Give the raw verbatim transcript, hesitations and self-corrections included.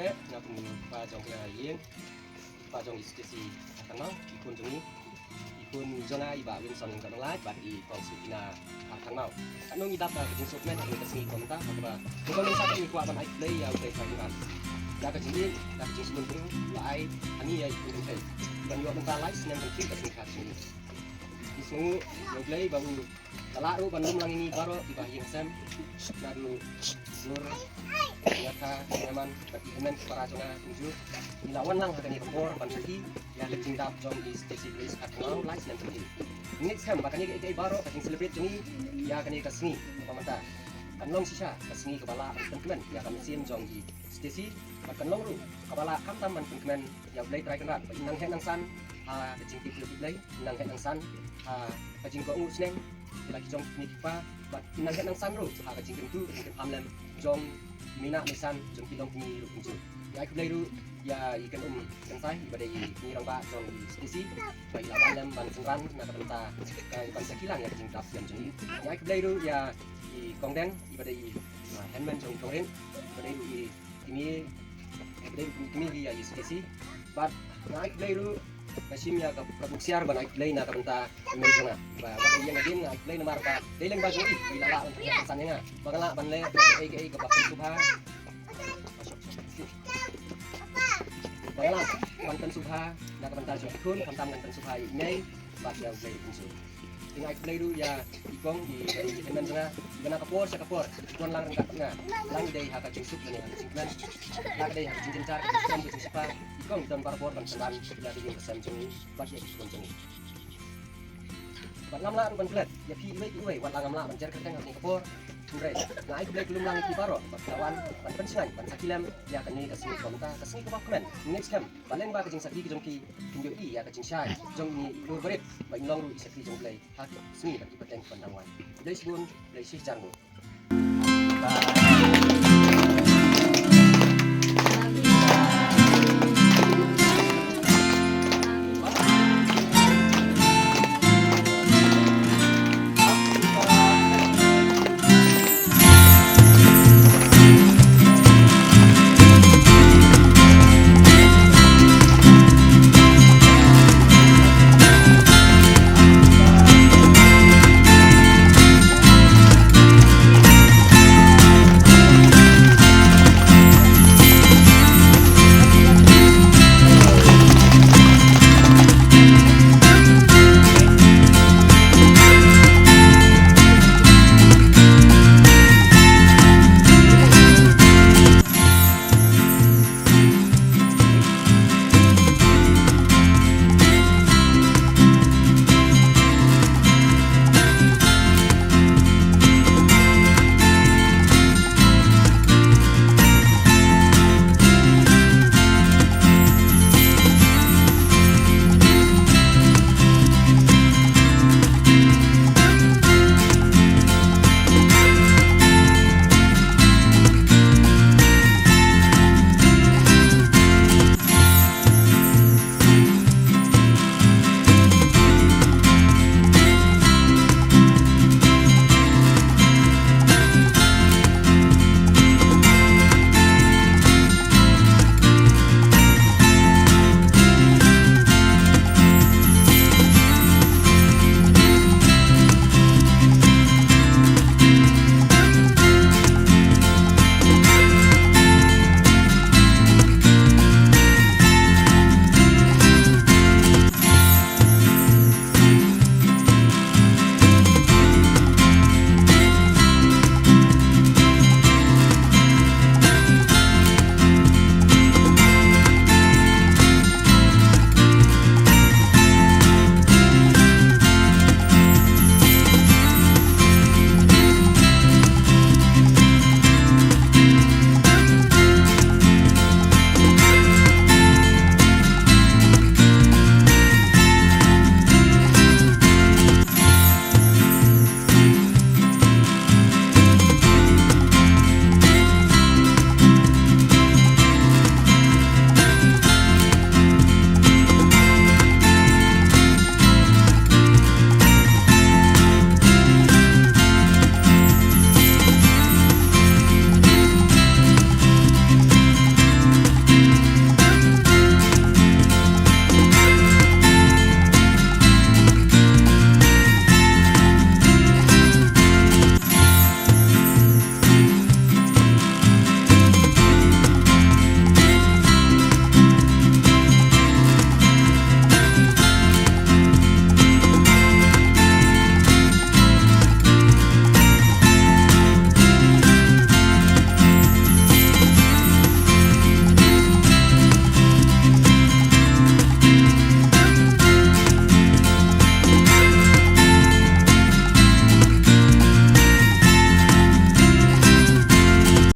Nga kum i pa jong ka ïing, i pa jong i Stacy Kharkhanmaw, i khun jong ngi, i khun jong nga i Bah Winson Lyngdoh Nonglait bad i Kong Sukina Kharkhanmaw. Katno ngi dap da ka jingsngewkmen ha kane ka sngi kaba mynta, ha kaba ngi kwah ban ai khublei ïa U Blei Trai Kynrad ïa ka jingim, ïa ka jingsngewbha ba u la ai ha ngi ïa i khun jong ngi ban ïoh mynta lai snem jong ngi ha ka sngi kaba mynta. Ngi sngewnguh ïa U Blei ba u la lah ruh ban lum lang ïa ngi baroh kiba ha ïing ha sem, naduh Nur, Nyatha, Saiman bad i hynmen ki para jong nga kumjuh. Ngi la wan lang ha kane ka por ban sakhi ïa ka jingdap jong i Stacy Grace Kharkhanmaw lai snem jong ngi. Ngi ngeit skhem ba kane kaei kaei baroh, ka jingcelebrate jong ngi ïa kane ka sngi kaba mynta kan long shisha ka sngi kaba lah ban pynkmen ïa ka mynsiem jong i Stacy, bad kan long ruh kaba lah khamtam ban pynkmen ïa U Blei Trai Kynrad ba in nang heh nang san ha ka jingkyrkhu U Blei, in nang heh nang san ha ka jingkohnguh sneng ïa la ki jong ki kmie ki kpa, bad in nang heh nang san ruh ha ka jingkyntu ka jingkyrpad lem jong ki mei nah mei san jong ki longkmie ruh kumjuh. Ngi ai khublei ruh ïa i Kynum Kynthai iba dei i kmie rangbah jong i Stacy ba i la wan lem ban synran na ka bynta ka ban sakhi lang ïa ka jingdap jong i. Ngi ai khublei ruh ïa i Kong Deng iba dei i, ah, hynmen jong i Kong Rit, iba dei ruh i kmie, iba dei ruh i kmie hi ïa i Stacy. Bad nga ai khublei ruh, nga shim ïa ka Prabhu Ksiar ban ai khublei na ka bynta i mei jong nga. Ba, ba ïa nga dien nga ai khublei namar ba dei lyngba jong i ba i la lah ban pynsan ïa nga ba nga lah ban leh kaei kaei kaba pynsngewbha, ba nga lah ban pynsngewbha na ka bynta jong i khun, khamtam ngan pynsngewbha ïa i mei bad ïa U Blei ruh kumjuh. Ngi ai khublei ruh ïa i Kong, i, i hynmen jong nga, ba na ka por sha ka por i don lang ryngkat bad nga, la ka dei ha ka jingsuk lane ha ka jingkmen, la ka dei ha ka jingjynjar, ka jingkmen, ka jingshipang, i Kong i don barabor ban synran ïa ka ïing ka sem jong ngi bad ïa ki khun jong ngi. Bad ngam lah ruh ban klet ïa phi iwei pa iwei, wat la ngam lah ban jer kyrteng ha kane ka por. Hynrei nga ai khublei khlem lang ïa phi baroh ba phi la wan ban pynshngaiñ, ban sakhi lem ïa kane ka sngi kaba mynta, ka sngi kaba kmen. Ngi ngeit skhem ba lyngba ka jingsakhi ka jong ki, kin ïohi ïa ka jingshai jong ine i Klur Barit ba in long ruh i sakhi jong U Blei ha ki sngi bad ki pateng kiban dang wan. Khublei shibun, khublei shihajar nguh.